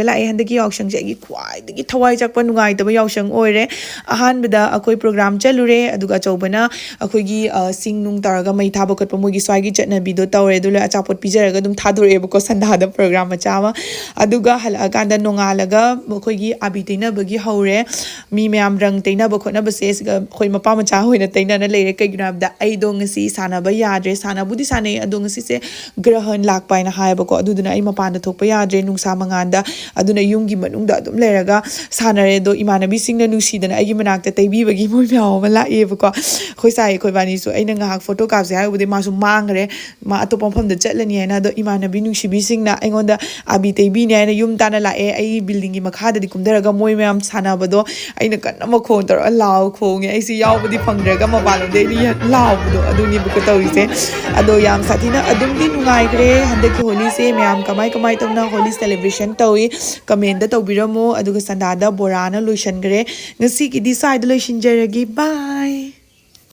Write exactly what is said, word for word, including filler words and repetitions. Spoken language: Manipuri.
ꯂꯥꯛꯑꯦ꯫ ꯍꯟꯗꯛꯀꯤ ꯌꯥꯎꯁꯪꯁꯦ ꯑꯩꯒꯤ ꯈ꯭ꯋꯥꯏꯗꯒꯤ ꯊꯋꯥꯏ ꯆꯥꯛꯄ, ꯅꯨꯡꯉꯥꯏꯇꯕ ꯌꯥꯎꯁꯪ ꯑꯣꯏꯔꯦ꯫ ꯑꯍꯥꯟꯕꯗ ꯑꯩꯈꯣꯏ ꯄ꯭ꯔꯣꯒ꯭ꯔꯥꯝ ꯆꯠꯂꯨꯔꯦ, ꯑꯗꯨꯒ ꯑꯆꯧꯕꯅ ꯑꯩꯈꯣꯏꯒꯤ, ꯑ, ꯁꯤꯡ ꯅꯨꯡ ꯇꯧꯔꯒ ꯃꯩ ꯊꯥꯕ ꯈꯣꯠꯄ, ꯃꯣꯏꯒꯤ ꯁ꯭ꯋꯥꯏꯒꯤ ꯆꯠꯅꯕꯤꯗꯣ ꯇꯧꯔꯦ꯫ ꯑꯗꯨ ꯂꯣꯏꯔ ꯑꯆꯥꯄꯣꯠ ꯄꯤꯖꯔꯒ ꯑꯗꯨꯝ ꯊꯥꯗꯣꯔꯛꯑꯦꯕꯀꯣ, ꯁꯟꯗꯥꯗ ꯄ꯭ꯔꯣꯒ꯭ꯔꯥꯝ ꯃꯆꯥ ꯑꯃ꯫ ꯑꯗꯨꯒ ꯍꯜꯂꯛꯑꯀꯥꯟꯗ ꯅꯣꯡꯉꯥꯜꯂꯒ ꯑꯩꯈꯣꯏꯒꯤ ꯑꯥꯕꯤ ꯇꯩꯅꯕꯒꯤ ꯍꯧꯔꯦ꯫ ꯃꯤ ꯃꯌꯥꯝ ꯔꯪ ꯇꯩꯅꯕ ꯈꯣꯠꯅꯕꯁꯦ ꯁꯤꯒ ꯑꯩꯈꯣꯏ ꯃꯄꯥ ꯃꯆꯥ ꯍꯣꯏꯅ ꯇꯩꯅꯅ ꯂꯩꯔꯦ꯫ ꯀꯩꯒꯤꯅꯣ ꯍꯥꯏꯕꯗ ꯑꯩꯗꯣ ꯉꯁꯤ ꯁꯥꯟꯅꯕ ꯌꯥꯗ꯭ꯔꯦ꯫ ꯁꯥꯟꯅꯕꯨꯗꯤ ꯁꯥꯟꯅꯩ, ꯑꯗꯣ ꯉꯁꯤꯁꯦ ꯒ꯭ꯔꯍꯟ ꯂꯥꯛꯄ ꯍꯥꯏꯅ ꯍꯥꯏꯌꯦꯕꯀꯣ, ꯑꯗꯨꯗꯨꯅ ꯑꯩ ꯃꯄꯥꯟꯗ ꯊꯣꯛꯄ ꯌꯥꯗ꯭ꯔꯦ꯫ ꯅꯨꯡꯁꯥ ꯃꯉꯥꯟꯗ ꯑꯗꯨꯅ ꯌꯨꯝꯒꯤ ꯃꯅꯨꯡꯗ ꯑꯗꯨꯝ ꯂꯩꯔꯒ ꯁꯥꯟꯅꯔꯦ꯫ ꯑꯗꯣ ꯏꯃꯥꯟꯅꯕꯤꯁꯤꯡꯅ ꯅꯨꯡꯁꯤꯗꯅ ꯑꯩꯒꯤ ꯃꯅꯥꯛꯇ ꯇꯩꯕꯤꯕꯒꯤ ꯃꯣꯏ ꯃꯌꯥꯝ ꯑꯃ ꯂꯥꯛꯑꯦꯕꯀꯣ꯫ ꯑꯩꯈꯣꯏ ꯁꯥꯏ ꯑꯩꯈꯣꯏꯕꯥꯅꯤꯁꯨ ꯑꯩꯅ ꯉꯥꯏꯍꯥꯛ ꯐꯣꯇꯣ ꯀꯥꯞꯁꯦ ꯍꯥꯏꯔꯨꯕꯗꯤ ꯃꯥꯁꯨ ꯃꯥꯡꯈ꯭ꯔꯦ, ꯃꯥ ꯑꯇꯣꯞꯄ ꯃꯐꯝꯗ ꯆꯠꯂꯅꯤ ꯍꯥꯏꯅ꯫ ꯑꯗꯣ ꯏꯃꯥꯟꯅꯕꯤ ꯅꯨꯡꯁꯤꯕꯤꯁꯤꯡꯅ ꯑꯩꯉꯣꯟꯗ ꯑꯥꯕꯤ ꯇꯩꯕꯤꯅꯤ ꯍꯥꯏꯅ ꯌꯨꯝ ꯇꯥꯟꯅ ꯂꯥꯛꯑꯦ꯫ ꯑꯩ ꯕꯤꯜꯗꯤꯡꯒꯤ ꯃꯈꯥꯗꯗꯤ ꯀꯨꯝꯊꯔꯒ ꯃꯣꯏ ꯃꯌꯥꯝ ꯁꯥꯟꯅꯕꯗꯣ ꯑꯩꯅ ꯀꯟꯅ ꯃꯈꯣꯟ ꯇꯧꯔꯒ ꯂꯥꯎ ꯈꯣꯡꯉꯦ꯫ ꯑꯩꯁꯦ ꯌꯥꯎꯕꯗꯤ ꯐꯪꯗ꯭ꯔꯒ ꯃꯄꯥꯟꯂꯣꯝꯗ ꯑꯩꯅ ꯂꯥꯎꯕꯗꯣ ꯑꯗꯨꯅꯦꯕꯀꯣ ꯇꯧꯔꯤꯁꯦ꯫ ꯑꯗꯣ ꯌꯥꯝ ꯁꯥꯊꯤꯅ ꯑꯗꯨꯝꯗꯤ ꯅꯨꯡꯉꯥꯏꯈ꯭ꯔꯦ ꯍꯟꯗꯛꯀꯤ ꯍꯣꯂꯤꯁꯦ꯫ ꯃꯌꯥꯝ ꯀꯃꯥꯏ ꯀꯃꯥꯏ ꯇꯧꯅ ꯍꯣꯂꯤ ꯁꯦꯂꯦꯕ꯭ꯔꯦꯁꯟ ꯇꯧꯏ, ꯀꯃꯦꯟꯗ ꯇꯧꯕꯤꯔꯝꯃꯣ꯫ ꯑꯗꯨꯒ ꯁꯟꯗꯥꯗ ꯕꯣꯔꯥꯅ ꯂꯣꯏꯁꯤꯟꯈ꯭ꯔꯦ꯫ ꯉꯁꯤꯒꯤꯗꯤ ꯁ꯭ꯋꯥꯏꯗ ꯂꯣꯏꯁꯤꯟꯖꯔꯒꯦ꯫ ꯕꯥꯏ꯫